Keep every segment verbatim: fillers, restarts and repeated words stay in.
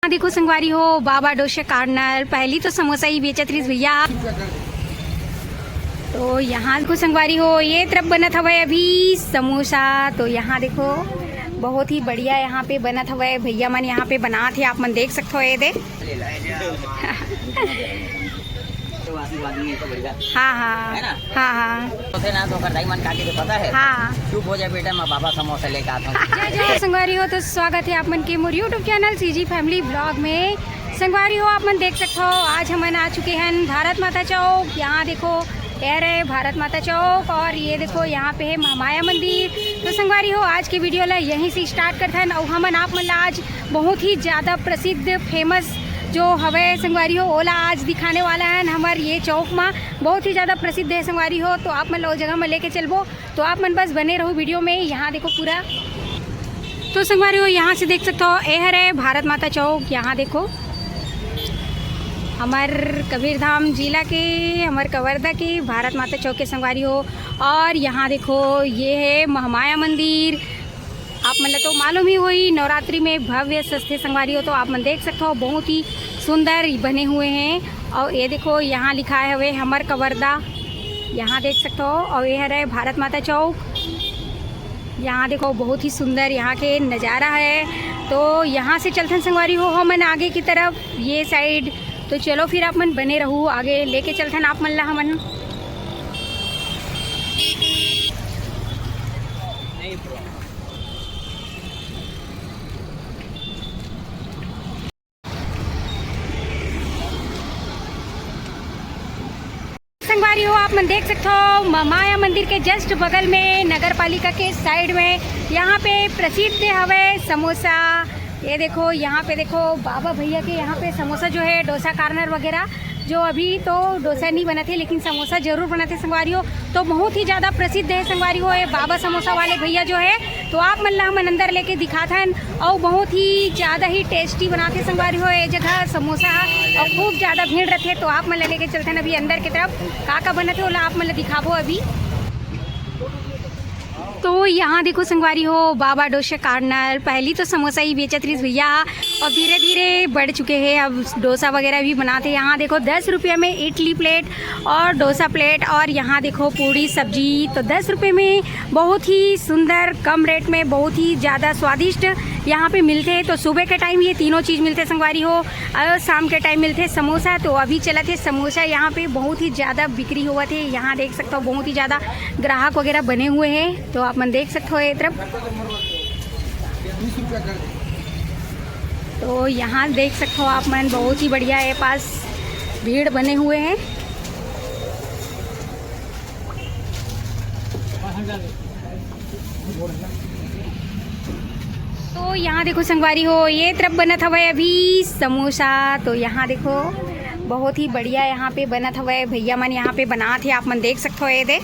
देखो संगवारी हो, बाबा डोसा कॉर्नर, पहली तो समोसा ही बेचत रहिस भैया। तो यहाँ देखो संगवारी हो, ये तरफ बनत हवय अभी समोसा। तो यहाँ देखो, बहुत ही बढ़िया यहाँ पे बनत हवय, भैया मन यहाँ पे बनात हे, आप मन देख सकत हो। ये दे। तो आशीर्वाद नहीं है तो बढ़िया। हाँ, हाँ। है ना? हाँ, हाँ। तो थे ना, तो ओकर दाई मन का के पता है? हाँ। चुप हो जा बेटा, मैं बाबा समोसा लेके आता हूँ। जय जय संगवारी हो, तो स्वागत है आप मन के मोर YouTube channel CG family blog में। संगवारी हो, आप मन देख सकते हो, आज हमन आ चुके हैं भारत माता चौक। यहाँ देखो, ये रहे भारत माता चौक और ये देखो, यहाँ पे है महामाया मंदिर। तो संगवारी हो, आज के वीडियो ला यहीं से स्टार्ट करथन। और हमन आप मन ला आज बहुत ही ज़्यादा प्रसिद्ध, फेमस जो हवे संगवारी हो, ओला आज दिखाने वाला है हमार ये चौक में। बहुत ही ज़्यादा प्रसिद्ध है संगवारी हो, तो आप मन ला ओ जगह में लेके चलबो। तो आप मन बस बने रहो वीडियो में। यहाँ देखो पूरा, तो संगवारी हो, यहाँ से देख सकते हो, ए हरे भारत माता चौक। यहाँ देखो, हमार कबीरधाम जिला के, हमार कवर्धा के भारत माता चौक के संगवारी हो। और यहाँ देखो, ये है महामाया मंदिर। आप मन ला तो मालूम ही होही, नवरात्रि में भव्य सजथे संगवारी हो, तो आप मन देख सकते हो, बहुत ही सुंदर बने हुए हैं। और ये देखो, यहाँ लिखाय हवे हमर कवर्धा, यहाँ देख सकते हो। और ये हरे भारत माता चौक, यहाँ देखो, बहुत ही सुंदर यहाँ के नज़ारा है। तो यहाँ से चलथन संगवारी हो हमन आगे की तरफ, ये साइड। तो चलो फिर आप मन बने रहू, आगे लेके चलथन आप मन ला हमन। संगवारी हो, आप मन देख सकते हो, म-, माया मंदिर के जस्ट बगल में, नगर पालिका के साइड में, यहाँ पे प्रसिद्ध हवे समोसा। ये देखो, यहाँ पे देखो, बाबा भैया के यहाँ पे समोसा जो है, डोसा कॉर्नर वगैरह, जो अभी तो डोसा नहीं बनत हे, लेकिन समोसा जरूर बनत हे संगवारी हो। तो बहुत ही ज़्यादा प्रसिद्ध है संगवारी हो, ये बाबा समोसा वाले भैया जो है। तो आप मन ला हमन अंदर लेके दिखाथन, अउ बहुत ही ज़्यादा ही टेस्टी बनाथे संगवारी हो ये जगह समोसा ह, अउ खूब ज़्यादा भीड़ रथे। तो आप मन ला लेके चलथन अभी अंदर के तरफ, का का बनत हे ओला आप मन ला दिखाबो अभी। तो यहाँ देखो संगवारी हो, बाबा डोसा कॉर्नर, पहली तो समोसा ही बेचत रहिस भैया, और धीरे धीरे बढ़ चुके हैं, अब डोसा वगैरह भी बनाते हैं। यहाँ देखो, दस रुपये में इडली प्लेट और डोसा प्लेट, और यहाँ देखो, पूड़ी सब्जी। तो दस रुपये में बहुत ही सुंदर, कम रेट में बहुत ही ज़्यादा स्वादिष्ट यहाँ पे मिलते हैं। तो सुबह के टाइम ये तीनों चीज़ मिलते संगवारी हो, और शाम के टाइम मिलते समोसा। तो अभी चलत हे समोसा, यहाँ पे बहुत ही ज़्यादा बिक्री होवत हे। यहाँ देख सकते हो, बहुत ही ज़्यादा ग्राहक वगैरह बने हुए हैं। तो आप मन देख सकते हो ये तरफ। तो यहाँ देख सकते हो आप मन, बहुत ही बढ़िया ये पास भीड़ बने हुए हैं। तो यहाँ देखो संगवारी हो, ये तरफ बनत हवय अभी समोसा। तो यहाँ देखो, बहुत ही बढ़िया यहाँ पे बनत हवय, भैया मन यहाँ पे बनात हे, आप मन देख सकते हो ये दे।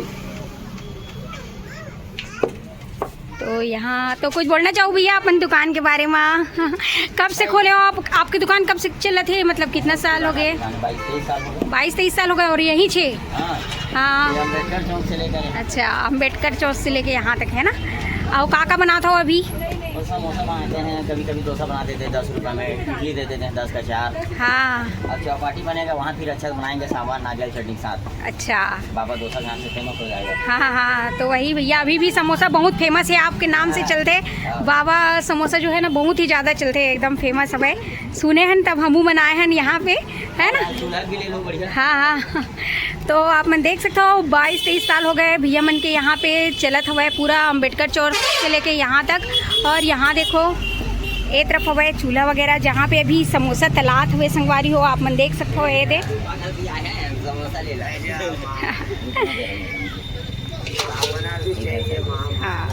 तो यहाँ तो कुछ बोलना चाहो भैया अपन दुकान के बारे में? कब से खोले हो आप? आपकी दुकान कब से चलत हे, मतलब कितना साल हो गए? बाईस तेईस साल हो गए। बाईस तेईस साल हो गए और यहीं छे? हाँ। हाँ। ये अम्बेडकर चौक से लेकर। अच्छा, अम्बेडकर चौक से लेके यहाँ तक है ना। और का का बनात हो अभी? और समोसा बनाते हैं, कभी कभी डोसा बना देते हैं दस रुपये में, इडली दे देते हैं दस का चार। हाँ। अब चौपाटी बनेगा, वहाँ फिर अच्छा से बनाएंगे, सांभर नारियल चटनी के साथ। अच्छा। बाबा डोसा के नाम से फेमस हो जाएगा। हाँ, हाँ, हाँ, तो वही भैया, अभी भी समोसा बहुत फेमस है आपके नाम से हाँ। चलते। हाँ। बाबा समोसा जो है ना, बहुत ही ज़्यादा चलते हैं, एकदम फेमस हवे। सुने हन तब हमू मन आए हन यहाँ पे, है ना? चूल्हा भी ले लो, बढ़िया। हाँ, हाँ। तो आप मन देख सकते हो, बाईस तेईस साल हो गए भैया मन के यहाँ पे चलत हवय, पूरा अम्बेडकर चौक से लेके यहाँ तक। और यहाँ देखो, ए तरफ हवय चूल्हा वगैरह, जहाँ पे अभी समोसा तलात हुए संगवारी हो, आप मन देख सकते हो। ये दे। हाँ,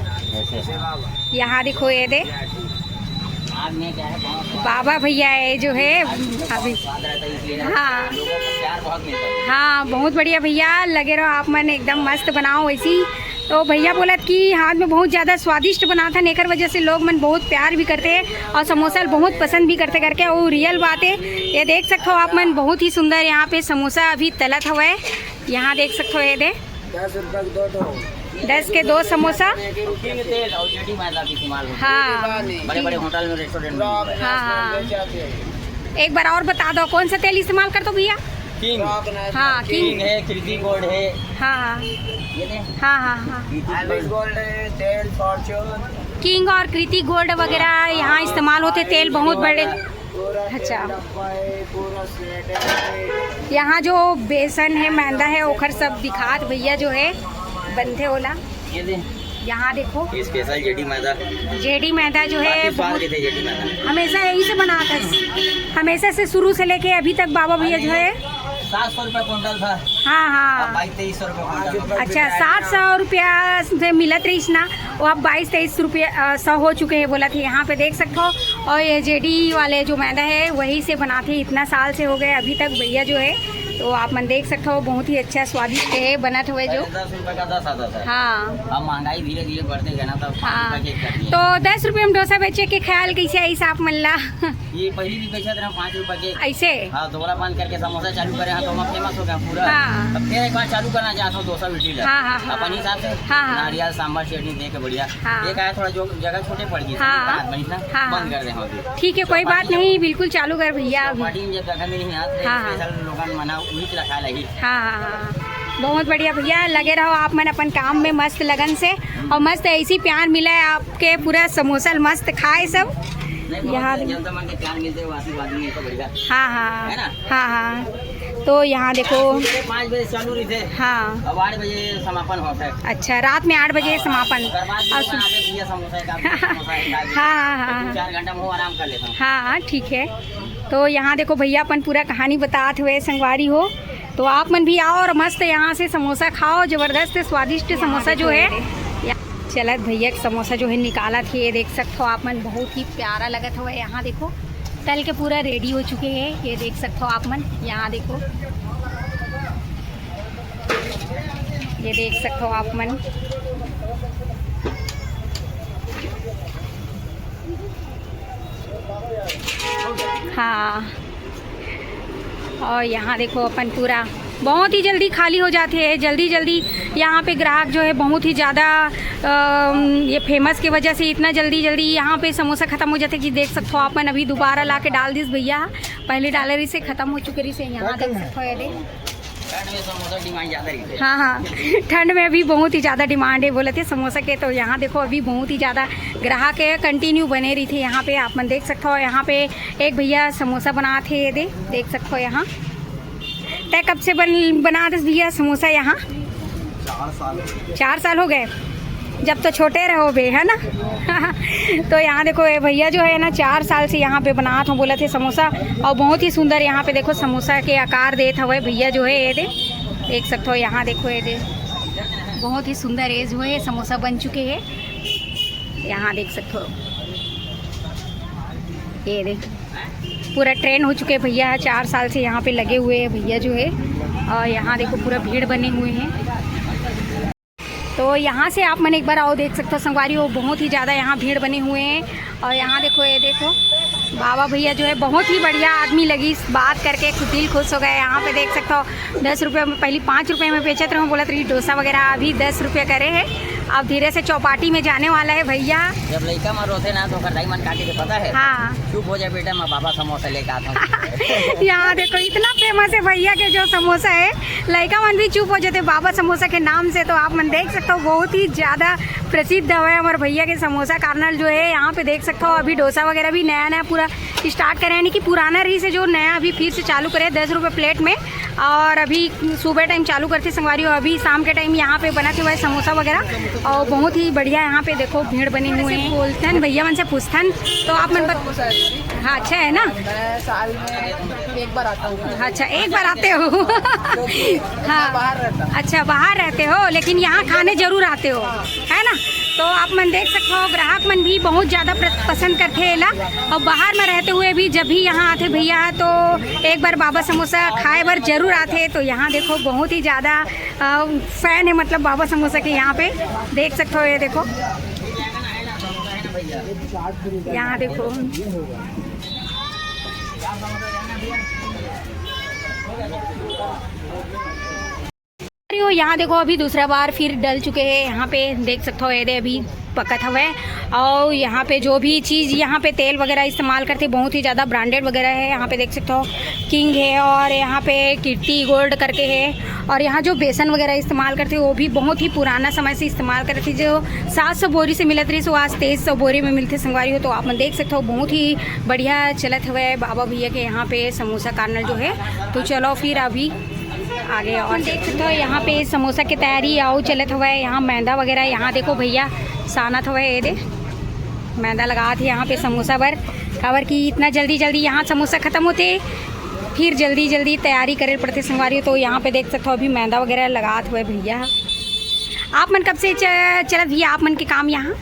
यहाँ देखो, ये दे बाबा भैया है जो है अभी। हाँ, हाँ, बहुत बढ़िया भैया, लगे रहो आप मन, एकदम मस्त बनाओ वैसी। तो भैया बोलत कि हाथ में बहुत ज़्यादा स्वादिष्ट बनाथन, एकर वजह से लोग मन बहुत प्यार भी करते हैं और समोसा बहुत पसंद भी करते करके, वो रियल बात है। ये देख सकते हो आप मन, बहुत ही सुंदर यहाँ पे समोसा अभी तलत हवय। यहाँ देख सकते हो, ये दे दस रुपये के दो ठो। दस के दो समोसा। कुकिंग तेल और जेडी मैदा भी इस्तेमाल होता है। हाँ। बड़े बड़े होटल में, रेस्टोरेंट में। हाँ, हाँ। एक बार और बता दो, कौन सा तेल इस्तेमाल करते हो भैया? किंग। हाँ, किंग। किंग है, कृति गोल्ड है। हाँ, हाँ। ये ले। हाँ, हाँ, हाँ। कृति गोल्ड। गोल्ड है, तेल फॉर्च्यून। किंग और कृति गोल्ड वगैरह यहाँ इस्तेमाल होते तेल बहुत बड़े। अच्छा। यहाँ जो बेसन है, मैदा है, ओखर सब दिखात भैया जो है बनते होला। ये ले। यहाँ देखो। स्पेशल जेडी मैदा। जेडी मैदा जो है, बाकी स्वाद बहुत के थे जेडी मैदा। हमेशा यहीं से बनाता है, हमेशा से, शुरू से लेके अभी तक बाबा भैया जो है। सात सौ रुपया कुंटल था। हाँ, हाँ। अब बाईस तेईस सौ रुपया कुंटल हो गया। अच्छा, सात सौ रुपया से मिलत रहीस ना, वो अब बाईस तेईस रुपया, अ, सौ हो चुके हैं बोला थे। यहाँ पे देख सकते हो, और ये जेडी वाले जो मैदा है वही से बनाते हैं, इतना साल से हो गए अभी तक भैया जो है। तो आप मन देख सकते हो, बहुत ही अच्छा स्वादिष्ट है बनत हुए जो। पहले दस रुपया का दस आता था। हाँ। अब महंगाई धीरे धीरे बढ़ते गया ना, तब पाँच हाँ। रुपया के एक कर दिए। तो दस रुपया में डोसा बेचे के ख्याल कैसे आइस आप मन ला? ये पहली भी बेचा था पाँच रुपया के। ऐसे? हाँ, दोबरा बंद करके समोसा चालू करे हैं, तो हम फेमस हो गए पूरा। हाँ। अब फिर एक बार चालू करना चाहता हूँ डोसा इडली ला। हाँ, हाँ, हाँ। अपन हिसाब से हाँ, हाँ। नारियल, सांभर, चटनी दे के बढ़िया। हाँ। ये कहा थोड़ा जो जगह छोटे पड़ गई, हाँ। तो बंद कर दे हम अभी। ठीक है, कोई बात नहीं, बिल्कुल चालू कर भैया अभी। चौपाटी में जब जगह मिली यहाँ, तो हाँ, हाँ। स्पेशल लोगन मना, वही ला खाए लगी। हाँ, हाँ, हाँ। बहुत बढ़िया भैया, लगे रहो आप मन अपन काम में मस्त लगन से, और मस्त ऐसी प्यार मिला है आपके, पूरा समोसा मस्त खाए सब। नहीं, बहुत यहाँ जनता मन के प्यार मिलते हुए आशीर्वाद मिले तो बढ़िया। हाँ, हाँ। है ना? हाँ, हाँ। तो यहाँ देखो। सुबह पाँच बजे चालू रही थे। हाँ। अब आठ बजे समापन होता है। अच्छा, रात में आठ बजे समापन। ओकर बाद और भी सु- बना दे भैया समोसा एक आध समोसा एक आध। हाँ, हाँ, हाँ, दो हाँ। चार घंटा में वो आराम कर लेता हूँ। हाँ, हाँ, ठीक है। तो यहाँ देखो भैया अपन पूरा कहानी बतात हुए संगवारी हो, तो आप मन भी आओ और मस्त यहाँ से समोसा खाओ, जबरदस्त स्वादिष्ट समोसा जो है। या-, चलत भैया के समोसा जो है निकालत हे, ये देख सकते हो आप मन, बहुत ही प्यारा लगत हुआ। यहाँ देखो तल के पूरा रेडी हो चुके हैं, ये देख सकते हो आप मन। यहाँ देखो, ये देख सकते हो आप मन। हाँ, और यहाँ देखो अपन पूरा बहुत ही जल्दी खाली हो जाते हैं, जल्दी जल्दी। यहाँ पे ग्राहक जो है बहुत ही ज़्यादा, अम, ये फेमस के वजह से इतना जल्दी जल्दी यहाँ पे समोसा ख़त्म हो जाते हैं कि देख सकते हो आप मन। अभी दोबारा ला के डाल दिस भैया, पहले डाले रही से ख़त्म हो चुके रही से। यहाँ देख सकते हो, ये देख। ठंड में समोसा डिमांड ज़्यादा रही है। हाँ, हाँ, ठंड में अभी बहुत ही ज़्यादा डिमांड है बोले थे समोसा के। तो यहाँ देखो अभी बहुत ही ज़्यादा ग्राहक है, कंटिन्यू बने रही थे यहाँ पे। आप मन देख सकते हो यहाँ पे एक भैया समोसा बनात हे, ये दे, देख सकते हो यहाँ। तय कब से बन, बनात हस भैया समोसा यहाँ? चार साल। चार साल हो गए, जब तो छोटे रहो बे, है ना? तो यहाँ देखो, ये भैया जो है ना, चार साल से यहाँ पे बनात हों बोलत हे समोसा, और बहुत ही सुंदर यहाँ पे देखो समोसा के आकार देत हवे भैया जो है, ये दे, देख सकते हो। यहाँ देखो, ये दे, बहुत ही सुंदर एज हुए समोसा बन चुके हैं। यहाँ देख सकते हो, ये देख, पूरा ट्रेन हो चुके हैं भैया, चार साल से यहाँ पे लगे हुए हैं भैया जो है। और यहाँ देखो पूरा भीड़ बने हुए हैं। तो यहाँ से आप मन एक बार आओ, देख सकते हो संगवारी हो, बहुत ही ज़्यादा यहाँ भीड़ बने हुए हैं। और यहाँ देखो, ये देखो बाबा भैया जो है बहुत ही बढ़िया आदमी लगी, बात करके खुद दिल खुश हो गया। यहाँ पे देख सकते हो दस रुपये में, पहले पाँच रुपये में बेचत रहूँ बोलत रही डोसा वगैरह, अभी दस रुपये करे है। अब धीरे से चौपाटी में जाने वाला है भैया। जब लइका मन रोथे ना तो ओकर दाई मन का कथे पता है? हाँ। चुप हो जा बेटा, मैं बाबा समोसा लेके आता हूँ। यहाँ देखो इतना फेमस है भैया के जो समोसा है, लइका मन भी चुप हो जाते बाबा समोसा के नाम से। तो आप मन देख सकते हो बहुत ही ज़्यादा प्रसिद्ध हवे हमारे भैया के समोसा कार्नर जो है। यहाँ पे देख सकते हो अभी डोसा वगैरह भी नया नया पूरा स्टार्ट करे, यानी कि पुराना रही से जो नया अभी फिर से चालू करे दस रुपये प्लेट में। और अभी सुबह टाइम चालू करते संगवारी हो, अभी शाम के टाइम यहाँ पे बनाते हुए समोसा वगैरह, और बहुत ही बढ़िया यहाँ पे देखो भीड़ बनी हुई है। बोलथन भैया मन से पूछथन तो आप मन बत-, हाँ, अच्छा है ना? मैं साल में एक बार आता हूँ। अच्छा, एक बार आते हो। हाँ। बाहर रहता। अच्छा, बाहर रहते हो लेकिन यहाँ खाने जरूर आते हो, है ना? तो आप मन देख सकते हो ग्राहक मन भी बहुत ज़्यादा प्र-, पसंद करते हैं ला। और बाहर में रहते हुए भी जब भी यहाँ आते भैया तो एक बार बाबा समोसा खाए बर जरूर आते। तो यहाँ देखो बहुत ही ज़्यादा फैन है मतलब बाबा समोसा के। यहाँ पे देख सकते हो, ये देखो, यहाँ देखो। तो यहाँ देखो, अभी दूसरा बार फिर डल चुके हैं। यहाँ पे देख सकते हो, ये दे अभी पकत हवय। और यहाँ पे जो भी चीज़, यहाँ पे तेल वगैरह इस्तेमाल करते, बहुत ही ज़्यादा ब्रांडेड वगैरह है। यहाँ पे देख सकते हो, किंग है, और यहाँ पे कीर्ति गोल्ड करके है। और यहाँ जो बेसन वगैरह इस्तेमाल करते, वो भी बहुत ही पुराना समय से इस्तेमाल करते, जो सात सौ बोरी से मिलत रही, सो आज तेईस सौ बोरी में मिलते संगवारी हो। तो आप मन देख सकते हो, बहुत ही बढ़िया चलत हवय बाबा भैया के यहाँ पे समोसा कार्नर जो है। तो चलो फिर अभी आगे और देख सकते हो, यहाँ पे समोसा की तैयारी आउ चलत हवय। यहाँ मैदा वगैरह, यहाँ देखो भैया सानत हवय, ये दे मैदा लगात हे यहाँ पे समोसा बर, काबर कि इतना जल्दी जल्दी यहाँ समोसा खत्म होते, फिर जल्दी जल्दी तैयारी करे पड़ते संगवारी। तो यहाँ पे देख सकते हो, अभी मैदा वगैरह लगात हवय भैया। आप मन कब से च-, चलत भैया आप मन के काम यहाँ?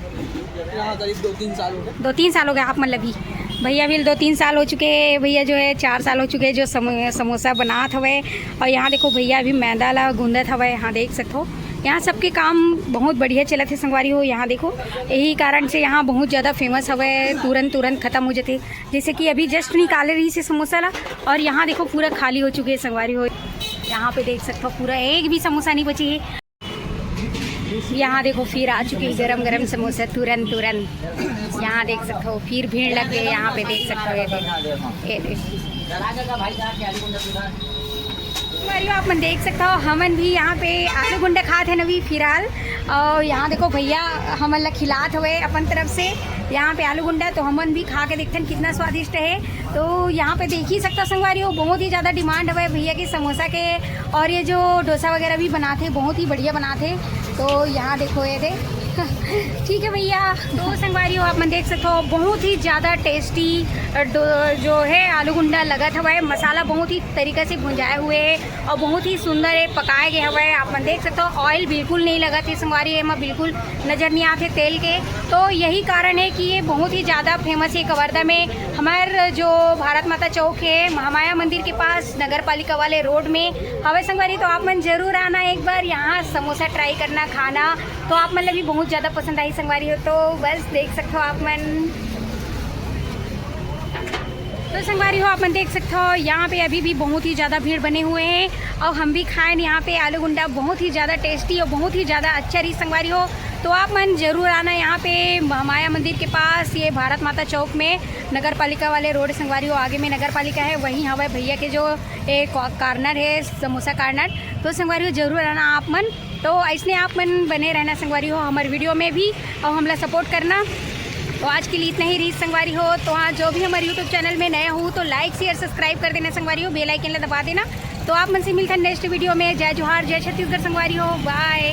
यहाँ करीब दो तीन साल हो गए। दो तीन साल हो गए आप मन ल भी? भैया भी दो तीन साल हो चुके, भैया जो है चार साल हो चुके जो समो-, समोसा बनात हवय। और यहाँ देखो भैया अभी मैदा ला गूंदत हवय, यहाँ देख सकते हो। यहाँ सबके काम बहुत बढ़िया चलत हे संगवारी हो। यहाँ देखो, यही कारण से यहाँ बहुत ज़्यादा फेमस हवय, तुरंत तुरंत खत्म हो जाते। जैसे कि अभी जस्ट निकाले रही से समोसा ला, और यहाँ देखो पूरा खाली हो चुके हैं संगवारी हो। यहाँ पे देख सकते हो, पूरा एक भी समोसा नहीं बची है। यहाँ देखो, फिर आ चुके हैं गरम गरम समोसा, तुरंत तुरंत। यहाँ देख सकते हो, फिर भीड़ लग गई। यहाँ पे देख सकते हो, ये दे, ये दे। संगवारी हो, आप मन देख सकते हो, हमन भी यहाँ पे आलू गुंडा खात हन अभी फिलहाल। और यहाँ देखो भैया हमन ला खिलात हवे अपन तरफ से यहाँ पे आलू गुंडा, तो हमन भी खा के देखथन कितना स्वादिष्ट है। तो यहाँ पे देख ही सकता संगवारी हो, बहुत ही ज़्यादा डिमांड हवे भैया के समोसा के। और ये जो डोसा वगैरह भी बनाते, बहुत ही बढ़िया बनाते। तो यहाँ देखो, ये दे ठीक है भैया। तो संगवारी हो, आप मन देख सकते हो, बहुत ही ज़्यादा टेस्टी जो है आलू गुंडा लगत हवय। मसाला बहुत ही तरीका से भुंजाए हुए है और बहुत ही सुंदर ये पकाए गए हवय। आप मन देख सकते हो, ऑयल बिल्कुल नहीं लगत हे संगवारी, एमा बिल्कुल नज़र नहीं आते तेल के। तो यही कारण है कि ये बहुत ही ज़्यादा फेमस है कवर्धा में। हमार जो भारत माता चौक है, महामाया मंदिर के पास, नगर पालिका वाले रोड में हवय संगवारी। तो आप मन जरूर आना एक बार यहाँ, समोसा ट्राई करना, खाना। तो आप मन ला भी बहुत ज़्यादा पसंद आई संगवारी हो। तो बस देख सकते हो आप मन। तो संगवारी हो, आप मन देख सकते हो, यहाँ पे अभी भी बहुत ही ज़्यादा भीड़ बने हुए हैं। और हम भी खाएन यहाँ पे आलू गुंडा, बहुत ही ज़्यादा टेस्टी और बहुत ही ज़्यादा अच्छा रही संगवारी हो। तो आप मन जरूर आना यहाँ पे महामाया मंदिर के पास, ये भारत माता चौक में, नगर पालिका वाले रोड संगवारी हो, आगे में नगर पालिका है, वहीं हवय भैया के जो एक कॉर्नर है, समोसा कॉर्नर। तो संगवारी हो, जरूर आना आप मन। तो ऐसने आप मन बने रहना संगवारी हो हमारे वीडियो में भी, और हमला सपोर्ट करना। तो आज के लिए इतना ही रही संगवारी हो। तो हाँ, जो भी हमारे यूट्यूब चैनल में नया हो तो लाइक शेयर सब्सक्राइब कर देना संगवारी हो, बेल आइकन ला दबा देना। तो आप मन से मिलता है नेक्स्ट वीडियो में। जय जोहार, जय छत्तीसगढ़ संगवारी हो, बाय।